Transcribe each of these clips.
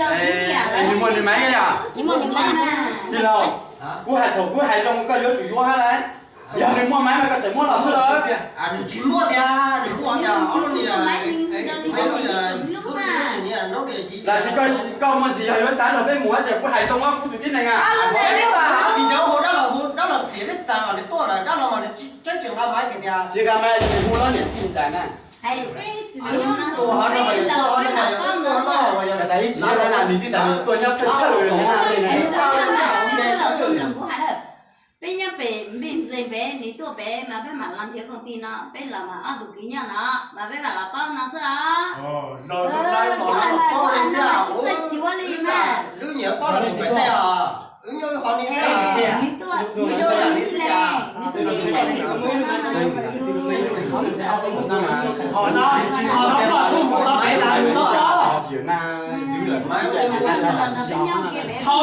Nws muaj nws maiv thiab yom? Tij laug, kuv hais thaum kuv hais zoo koj yuav tsum yuav hab lauj. Yog nws muaj maiv mas koj tseem muab los xwb lawm. Nws tsis muaj tiag, nws muaj tiag ob lub ni. Lam sis koj muaj ntsis yog yuav xav nrog peb mus hab tseem kuv hais zoo kuv tus tib neeg a. Tsis nrog hu dab laug, hu dab laug tias neb tsis xav mas nws tuaj lawm, dab laug mas nws tsis nqa maiv tiag tiag. Tsis nqa maiv ces hu lawv niam tij ntxais na. Ib txhis nyob na, nws tij tas nws tuaj nyob thawj thawj li na. Peb nyob pem npej ntxees pem, nws tuaj pem mas peb mam los nrhiav koom tij no, peb los mas ob tug kwv nyob no, mas peb mam los paub no xwb os. Tsis txawj cuav li na. Lub nyiam paub los mus pem tej os. Nws tuaj, nws tuaj li ne, nws tuaj li ne.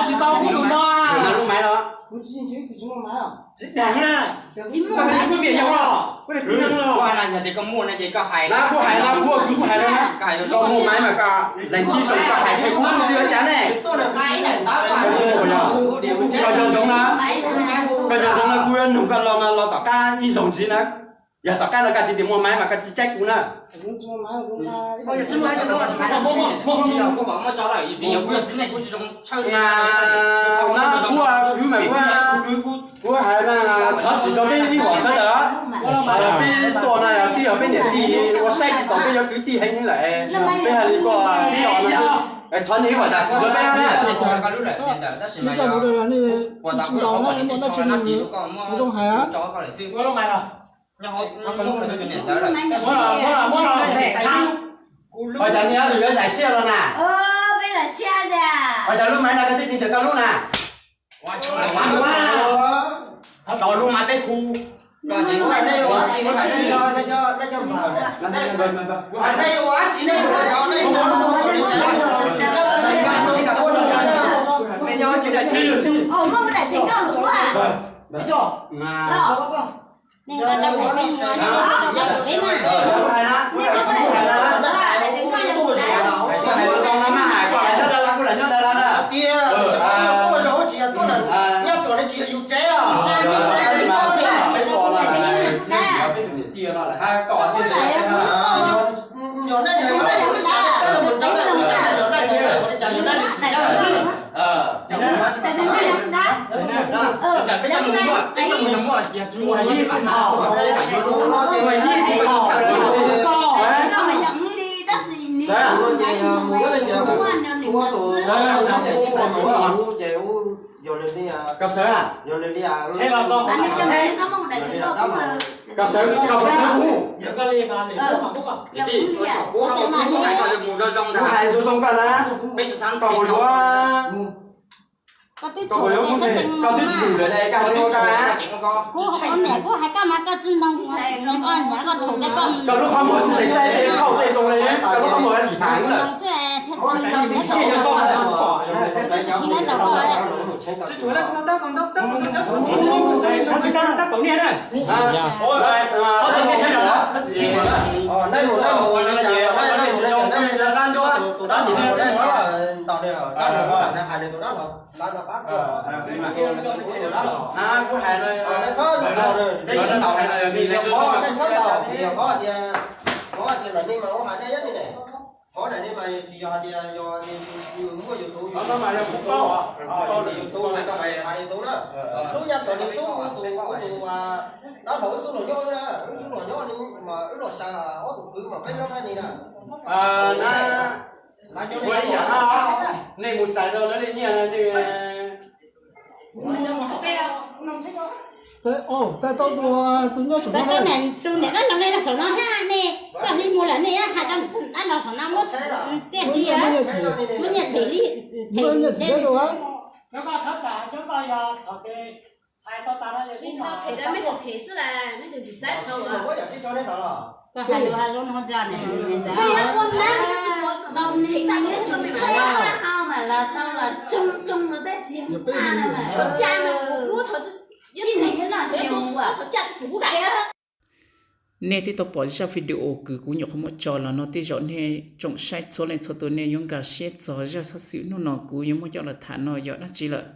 Tsis tau kuv lus no. Tsis dag na. Koj kuj muaj maiv yog los, kuv hais tias koj muaj ne ces koj hais na, kuv hais no kuv ua kwv kuv hais no na. Koj muaj maiv mas koj lees tib zoo koj hais, kuv tsis ua cas ne. Koj nco ntsoov na, koj nco ntsoov na, kuv yuav nug koj los no los tom qab ib zaug ntxiv na. Yog tom qab no koj tsis tias muaj maiv mas koj tsis caij kuv na. Kuv hais na, thov txim rau peb ib huam sawv daws, peb tuaj no yog twb yog peb niam tij ua saib tsis taus peb cov kwv tij heev lawm, peb hais li koj tsis yog no, thov nej ib huam zam txim rau peb na. Ua cas niag yuav zais siab los na? Ua cas lub maiv no koj twb tsis tias koj lub na? Tau lub maiv peb hu. Sawv, mus ces mus ces ub ces ub, yog li, yog li, koj sawv, koj sawv ub. Kuv hais zoo zoo koj na, koj puas yuav, koj puas yuav, koj twb tshum lawm ne, koj hais zoo koj na. Kuv niam kuv hais koj mas koj tsis ntog, koj niam koj tshum koj, koj lub qhov muag tsis saib tej khauj tej zoo li, koj lub qhov muag lim heev lawm. Kuv hais, nej txhob ntaus, nej txhob ntaus, yog qhov tias, qhov tias lawv nej mas ua hais nej nyob li ne. Qhov ntawm nej mas tsis yog hais tias yog muaj yus tus, yus tus hais yus tus na. Lub nyaj tod nws xub tus, tus dab laug wb xub los nyob na, wb xub los nyob mas wb los xyaw ob tug kwv mas peb nyob thaj ni na. Nej mus txais rau lawv li nyiaj, txais tau tus, tus nyob saum no, tus niam dab laug nej los saum no thiab ne, koj li mus lawm nej hais koj dab laug saum no muab txiaj li, muab nyiaj them li, them li. Koj hais lus hais zoo no tso ne, nej twb tau pom zaj video kws kuv nyuam qhuav muab tso los no, tej zaum nej tsoom saib txhua leej txhua tus nej yuav nkag siab txog zaj xov xwm hnub no kuv yuav muab coj los tham no yog dab tsi lawm.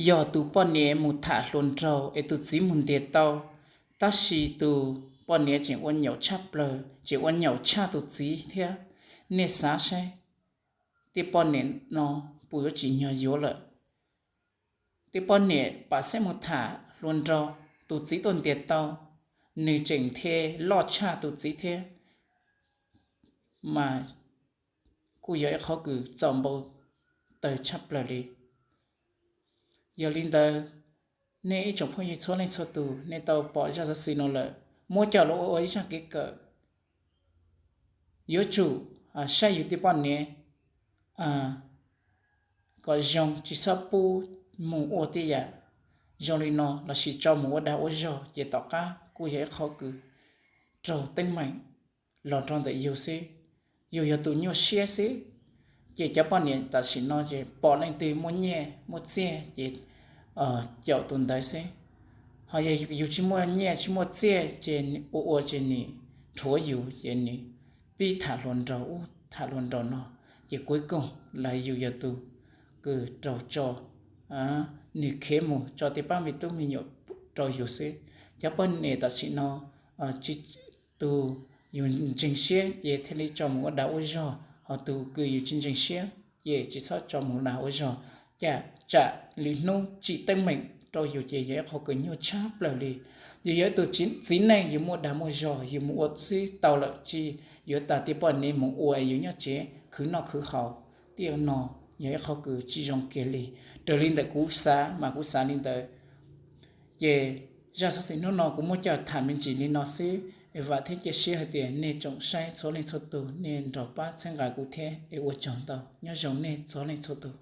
Yog tus poj niam mus tham hluas nraug es tus txiv mus ntiag tau, tab sis tus poj niam tseem ua nyaum tshaj plaws, tseem ua nyaum tshaj tus txiv thiab. Nej xav saib, tej poj niam no puas yuav tsim nyog yuav lawm? Tej poj niam pam xeeb mus tham hluas nraug, tus txiv tuaj ntiag tau, nws tseem thiaj loj tshaj tus txiv thiab, mas kuj yog ib qhov kws txaus npau taws tshaj plaws li. Yog li ntawd, nej ib tsoom phooj ywg txhua leej txhua tus, nej tau pom zaj xov xwm no lawm, muab coj los ua ib zaj kev kawm. Yuav tsum saib yus tej poj niam kom zoo, tsis txhob pub mus ua tej yam zoo li no lossis tso mus ua dag ua zog, ces tom qab kuj yog ib qhov kws raug teeb meem los rau ntawm yus xwb. Yus yog tus nyuaj siab xwb, ces cov poj niam tam sim no ces pom leej twg muaj nyiaj muaj txiaj ces caum tus ntawd xwb. Ho yog yus tsis muaj nyiaj tsis muaj txiaj ces ua ua ces nws rhuav yus, ces nws pib tham hluas nraug ub tham hluas nraug no, ces kuv koog las yus yog tus kws raug tso, nws khiav mus tso tej pab me tub me nyuam rau yus xwb. Cov poj niam tam sim no tsis, tus yus ntseeg siab ces thiaj li tso mus ua dag ua zog, ho tus kws yus tsis ntseeg siab ces tsis txhob tso mus ua dag ua zog, cas tsam lwm hnub tsim teeb meem rau yus ces yog ib qho kws nyuaj tshaj plaws li. Yus yog ib tug txiv neej, yus muaj dag muaj zog yus mus ua xwb tau lawm, tsis yuav tas tej poj niam mus ua yus nyob tsev khwv noj khwv haus. Tej no yog ib qho kws tsis zoo kiag li. Raws li ntawm kuv xav mas kuv xav li ntawd. Ces zaj xov xwm hnub no kuv muab coj tham me ntsis li no xwb, vam thiab cia siab hais tias nej tsoom saib txhua leej txhua tus nej nrog pab txhawb nqa kuv thiab es ua tsaug ntau, nyob zoo nej txhua leej txhua tus.